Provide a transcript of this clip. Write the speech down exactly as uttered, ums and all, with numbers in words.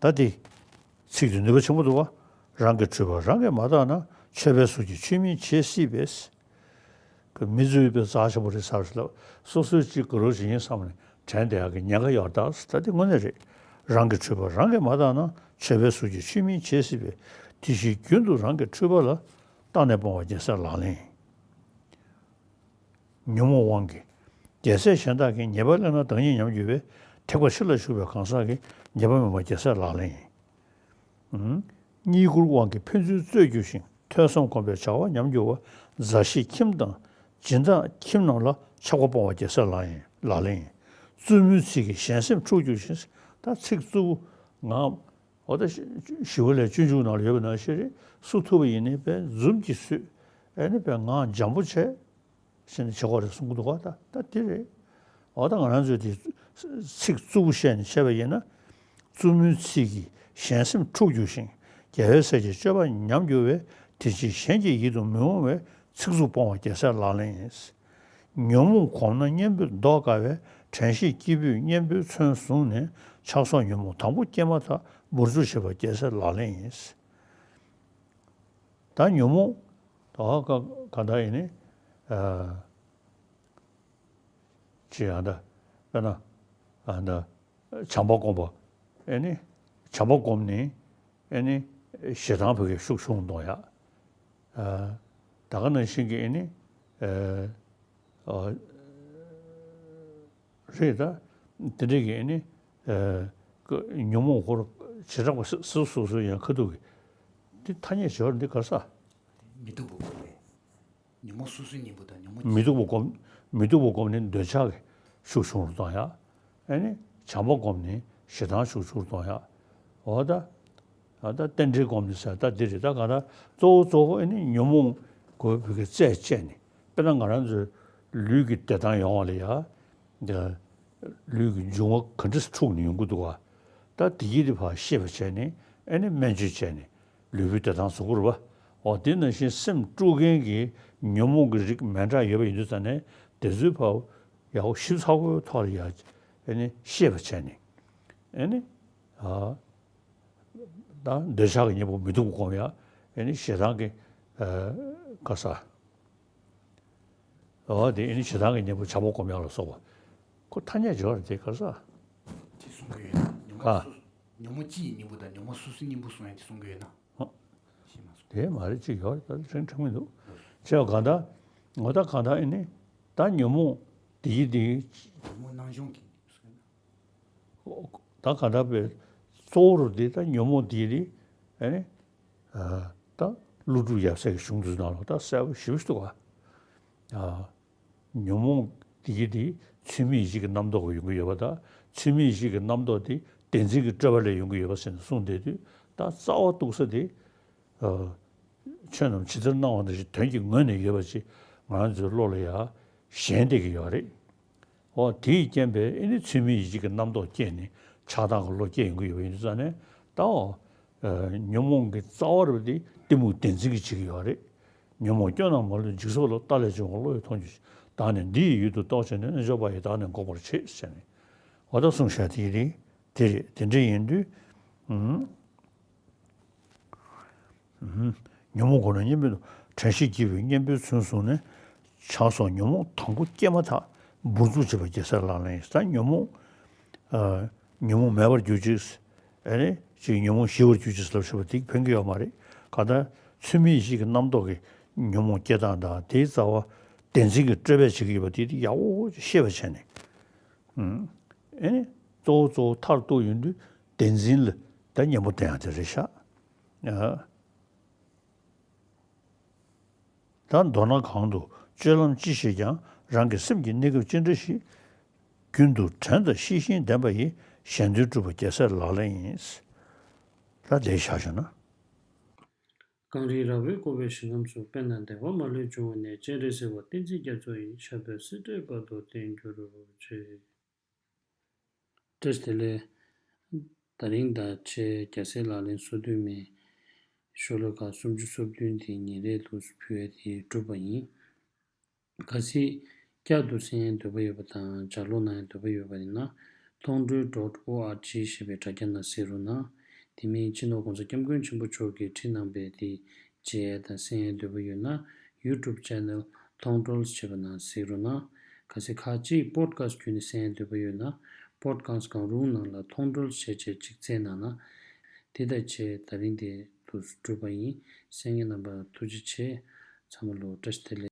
ད་དེ་ཚིག་དེ་ནུས་པ་ཆེན་པོ་འདུག་བ། རང་གི་འཁྲུལ་པ་རང་གིས་མ་བརྟགས་ན། ཆོས་པའི་གཟུགས་ཀྱིས་ཆོས་མིན་བྱེད་སྲིད་པས། ཀྱི་མི་རྩོད་པའི་རྩ་ཆེན་པོ་རེད་ཟེར་ཞིག་ལ། སོ་སོའི་གཅིག་གུ་རུ་ཞིག་ཡིན་བསམ་ནས་དྲན་བསྡད་ཡག་གི་ཉེན་ཁ་ཡོད་རེད། ད་དེ་དངོས་གནས་རེད། རང་གི་འཁྲུལ་པ་རང་གིས་མ་བརྟགས་ན། ཆོས་པའི་གཟུགས་ཀྱིས་ཆོས་མིན་བྱེད་སྲིད་པས། དེ་བཞིན་རྒྱུན་དུ་རང་གི་འཁྲུལ་པ་ལ། བརྟགས་ནས་སྤོང་བ་རྒྱལ་སྲས་ལག་ལེན་ཡིན། ཉོན་མོངས་དབང་གིས། རྒྱལ་སྲས་གཞན་དག་གིས། ཉེས་པ་བསླད་ན་བདག་ཉིད་ཉམས་འགྱུར་བས། ཐེག་པ་ཕྱི་ལ་ཞུགས་པའི་གང་ཟག་གིས། ཉེས་པ་མིན་པ་རྒྱལ་སྲས་ལག་ལེན་ཡིན། གཉིད་ཁུག་དབང་གིས་ཕན་ཚུན་རྩོད་འགྱུར་ཞིང་། ཐོས་བསམ་སྒོམ་པས་བྱ་བ་ཉམས་འགྱུར་བ། མཛའ་བཤེས་ཁྱིམ་དང་སྦྱིན་བདག་ཁྱིམ་རྣམས་ལ། ཆགས་པ་སྤོང་བ་རྒྱལ་སྲས་ལག་ཡིན། ལག་ལེན་ཡིན། རྩུབ་མོའི་ཚིག་གིས་གཞན་སེམས་འཁྲུགས་འགྱུར་ཞིང་། ད་ཚིག་རྩུབ་པོ་ངག་འོ་ད་ཞི་བ་ལྷས་སྤྱོད་འཇུག་ནང་ལ་ཡོད་པ་ནང་བཞིན་རེད། སུ་ཐུག་པ་ཡིན་ནའི་དཔེ་འཛུམ་གྱིས་བཟོད། ཨེ་ནི་དཔེ་ངག་འཇམ་པོ་བྱས། ཟེར་ནས་བྱེད་དགོས་རེད་གསུང་གི་འདུག་ག་ད་ད་དེ་རེད། འོ་ད་ང་རང་ཚོས་དེ་ཚིག་རྩུབ་པོ་བཤད་ནས་བྱས་པ་ཡིན་ན། རྩུབ་མོའི་ཚིག་གིས་གཞན་སེམས་འཁྲུགས་འགྱུར་ཞིང་། རྒྱལ་བའི་སྲས་ཀྱི་སྤྱོད་པ་ཉམས་འགྱུར་བས། དེ་ཕྱིར་གཞན་གྱི་ཡིད་དུ་མི་འོང་བའི། ཚིག་རྩུབ་སྤོང་བ་རྒྱལ་སྲས་ལག་ལེན་ཡིན། ཉོན་མོངས་གོམས་ན་གཉེན་པོས་བཟློག་དཀའ་བས། དྲན་ཤེས་སྐྱེས་བུས་གཉེན་པོའི་མཚོན་བཟུང་ནས། ཆགས་སོགས་ཉོན་མོངས་དང་པོ་སྐྱེས་མ་ཐག། འབུར་འཇུག་བྱེད་པ་རྒྱལ་སྲས་ལག་ལེན་ཡིན། ད་ཉོན་མོངས་ད་ག་ག་ད་ཡིན་ནི། ཨ་ཅི་ཡང་ད་དཔེར་ན་ཨ་ད་བྱམས་པ་སྒོམ་པ། ཨེ་ནི་བྱམས་པ་སྒོམ་ནི་ཨེ་ནི་ཞེ་སྡང་བོད་ཀྱི་ཤུགས་ཆུང་གཏོང་ཡག་ཨ་ད་ག་ནང་བཞིན་གྱི་ཨེ་ནི་ཨ་ཨ་རེད་ད། དེ་འདྲས་ཀྱི་ཨེ་ནི་ཨ་ཀ་ཉོན་མོངས་སྐོར་བྱེ་བྲག་པ་སོ་སོ་སོ་སོ་ཡང་ཁ་ཐུག་གི་འདི་ཐ་སྙད་བྱེད་པ་འདི་ག་ས། མི་སྡུག་པ་སྒོམ་པས། ཉོན་མོངས་སོ་སོའི་གཉེན་པོ་དང་ཉོན་མོངས་མི་སྡུག་པ་སྒོམ། མི་སྡུག་པ་སྒོམ་ནི་འདོད་ཆགས་ཀྱི་ཤུགས་ཆུང་རུ་གཏོང་ཡག་ཨེ་ནི་བྱམས་པ་སྒོམ་ནི་ཞེ་སྡང་ཤུགས་ཆུང་རུ་གཏོང་ཡག་འོ་ད། ཨ་ད་རྟེན་འབྲེལ་སྒོམ་ནི་ཟེར་ད་འདི་རེད། ད་ག་ད་གཙོ་བོ་གཙོ་བོ་ཨེ་ནི་ཉོན་མོངས་གོ་བོད་ཀྱི་རྩད་བཅད་ནི། དཔེར་ན་ང་རང་ཚོའི་ལུས་ཀྱི་བདེ་ཐང་ཡོང་བ་ལ་ཡ། འདི་ལུས་ཀྱི་འབྱུང་བ་ག་འདྲས་འཁྲུགས་ནས་ཡོང་གི་འདུག་ག་ད་དེ་གྱིས་དེ་ཕར་ཤེས་པ་བྱས་ནས་ཨེ་ནི་སྨན་བཅོས་བྱས་ནས། ལུས་པོའི་བདེ་ཐང་བཟོ་དགོས་རེད་པ། འོ་དེ་ནང་བཞིན་སེམས་དཀྲུག་མཁན་གྱི་ཉོན་མོངས་ཀྱི་རིགས་མི་འདྲ་ཡོད་པ་ཡིན་དུས་ཙང་ནས་དེ་ཚོའི་བར་ཡག་པོ་ཞིབ་ཚགས་པོའི་ཐོག་ལ་ཡ་ཨེ་ནི་ཤེས་པ་བྱས་ནས་ཨེ་ནི་ཨ་ད་འདོད་ཆགས་ཀྱི་གཉེན་པོ་མི་སྡུག་པ་སྒོམ་ཡག་ཨེ་ནི་ཞེ་སྡང་གི་ཨ་ག་ས། འོ་དེ་ཨེ་ནི་ཞེ་སྡང་གི་གཉེན་པོ་བྱམས་པ་སྒོམ་ཡག་ལ་སོགས་པ། ཁོ་ཐ་སྙད་སྦྱོར་དེ་ག་ས། དེ་གསུང་གི་ཡོད་ན། ཉོན་མོངས་ཨ། སོ་ཉོན་མོངས་སྤྱི་ཡི་གཉེན་པོ་དང་ཉོན་མོངས་སོ་སོའི་གཉེན་པོ་གསུང་ཡ་དེ་གསུང་གི་ཡོད་ན། ཧོ། ཤེས་མ་སོང་། དེ་མ་རེད་ཅིག་ཡོད་རེད། ད་དྲན་དྲན་མི་འདུག་བྱས་པ་གང་ལྟར། ངོ་ད་གང་ལྟར་ཨེ་ནི་ད་ཉོན་མོངས་དེ་ཡི་དེ་ཉོན་མོངས་སྣང་གཞུང་གི་ད་གང་ལྟར་པའི་གཙོ་བོ་རུ་དེ་ད་ཉོན་མོངས་དེ་ཡི་དེ་ཨེ་ནི་ད་ཀླུ་སྒྲུབ་ཡབ་སྲས་ཀྱི་གཞུང་དུ་ནང་ལ་ད་གསལ་པོ་ཞེ་པོ་ཞིག་འདུག་ག་ཉོན་མོངས་དེ་གི་དེ་ཚུལ་མིན་ཡིད་བྱེད་ཀྱི་རྣམ་རྟོག་གིས་ཡོང་གི་ཡོད་པ་དང་། ཚུལ་མིན་ཡིད་བྱེད་ཀྱི་རྣམ་རྟོག་དེ་བདེན་འཛིན་གྱི་སྤྲོས་པ་ལས་ཡོང་གི་ཡོད་པ་ཟེར་ནས་གསུངས་བསྡད་དུས། ད་རྩ་བ་གཏུགས་ས་དེ་ཨ་ཆོས་རྣམས་ཇི་ལྟར་སྣང་བ་ནང་བཞིན་དོན་གྱི་ངོས་ནས་ཡོད་པ་ཅིག་ང་རང་ཚོའི་བློ་ལ་ཡ་ཞེན་བསྡད་ཀྱི་ཡོད་རེད། འོ་དེའི་རྐྱེན་པས་ཨེ་ནི་ཚུལ་མིན་ཡིད་བྱེད་ཀྱི་རྣམ་རྟོག་སྐྱེས་ནས་ཆགས་སྡང་གི་བློ་སྐྱེས་ཡོང་གི་ཡོད་པ་ཡིན་དུས་ཙང་ནས་ད་འོ་ཉོན་མོངས་ཀྱི་རྩ་བ་རུ་དེ་གཏི་མུག་བདེན་འཛིན་གྱིས་བྱེད་ཀྱི་ཡོད་རེད། ཉོན་མོངས་སྐྱོན་རྣམས་མ་ལུས་འཇིག་ཚོགས་ལ། ལྟ་ལས་བྱུང་བ་བློ་ཡིས་མཐོང་འགྱུར་ཞིང་། བདག་ནི་འདི་ཡི་ཡུལ་དུ་གཏོགས་བྱས་ནས། རྣལ་འབྱོར་པ་ཡིས་བདག་ནི་འགོག་པར་བྱེད་ཟེར་ནས། འོ་ད་གསུངས་བཞག་དེ་རེད། དེ་རེད། དེ་འདྲ་ཡིན་དུས། ཨུམ། ཨུམ། ཉོན་མོངས་གོམས་ན་གཉེན་པོས་བཟློག་དྲན་ཤེས་སྐྱེས་བུས་གཉེན་པོའི་མཚོན་བཟུང་ནས། ཆགས་སོགས་ཉོན་མོངས་དང་པོ་སྐྱེས་མ་ཐག། འབུར་འཇུག་བྱེད་པ་རྒྱལ་སྲས་ལག་ལེན་ཡིན། ད་ཉོན་མོངས་ཨ་ཉོན་མོངས་མེད་པར་གྱུར་ཅིག་ཨ་ནི་ཅིག་ཉོན་མོངས་ཞི་བར་གྱུར་ཅིག་ལབ་ཤེས་པ་དེ་ཕན་གྱི་ཡོད་མ་རེད། གང་ལྟར་ཚུལ་མིན་ཡིད་བྱེད་ཀྱི་རྣམ་རྟོག་གིས་ཉོན་མོངས་སྐྱེ་སྟངས་དང་། དེའི་རྩ་བ་བདེན་འཛིན་གྱི་སྤྲོས་པས་བྱེད་ཀྱི་ཡོད་པ་དེ་ཡག་པོ་ཤེས་པ་བྱས་ནས། ཨ་ནི་གཙོ་བོ་གཙོ་བོ་མཐར་གཏུགས་ཡོང་དུས་བདེན་འཛིན་ལ་ད་གཉེན་པོ་བསྟེན་ཡག་དེ་རེད་ཤག་ཨ། ད་མདོར་ན་གང་དུ་སྤྱོད་ལམ་ཅི་བྱེད་ཀྱང་། རང་གི་སེམས་ཀྱི་གནས་སྐབས་ཅི་འདྲ་ཞིག་རྒྱུན་དུ་དྲན་དང་ཤེས་བཞིན་ལྡན་པ་ཡིས། གཞན་དོན་སྒྲུབ་པ་རྒྱལ་སྲས་ལག་ལེན་ཡིན། ད་དེ་བཞག་བྱུང་ན། གངས་རིའི་ར་བས་བསྐོར་བའི་ཞིང་ཁམས་སུ། དཔེར་ན་བདེ་བ་མ་ལུས་འབྱུང་བ་ནས། སྤྱན་རས་གཟིགས་དབང་བསྟན་འཛིན་རྒྱ་མཚོ་ཡི། ཞབས་པད་སྲིད་མཐའི་བར་དུ་བརྟན་གྱུར་ཅིག་བཀྲ་ཤིས་བདེ་ལེགས། ད་རིང་ད་ཆེ་རྒྱལ་སྲས་ལག་ལེན་སོ་བདུན་མའི་ཤོ་ལོ་ཀ་སུམ་ཅུ་སོ་བདུན་དེ་ཉིན་རེ་དུ་ཕུལ་བ་དེ་གྲུབ་པ་ཡིན། གལ་སྲིད་བསྐྱར་དུ་གསན་ཡའི་འདོད་པ་ཡོད་པ་དང་། ལྗགས་ཀློག་གནང་ཡའི་འདོད་པ་ཡོད་པ་ཡིན་ན། ཐོང་ཀྲོའི་ཌོཊ་ཨོ་ཨར་ཇི་ཞེས་པའི་དྲ་རྒྱ་ནང་གཟིགས་རོགས་གནང་། དེ་མིན་སྤྱི་ནོར་༸གོང་ས་༸སྐྱབས་མགོན་ཆེན་པོ་མཆོག་གིས་བྲིས་གནང་པའི་དེ་མཇལ་ཡས་དང་གསན་ཡས་འདོད་པ་ཡོད་ན། ཡུ་ཊུབ་ཆེ་ནལ་མཐོང་གྲོལ་ཞེས་པ་ནང་གཟིགས་རོགས་གནང་། གལ་སྲིད་ཁག་ཅིག་པོཌ་ཁ་སི་ཊི་བརྒྱུད་ནས་གསན་ཡས་འདོད་པ་ཡོད་ན། པོཌ་ཁ་སི་ཊི་གང་རུང་ནང་ལ་མཐོང་གྲོལ་ཞེས་བྱས་ཅིག་བཙལ་གནང་ན། དེ་དང་བཅས་ད་རིང་དེ་དུ་གྲུབ་པ་ཡིན། གསན་མཁན་རྣམ་པ་ཐུགས་རྗེ་ཆེ། ཚང་མ་ལ་བཀྲ་ཤིས་བདེ་ལེགས།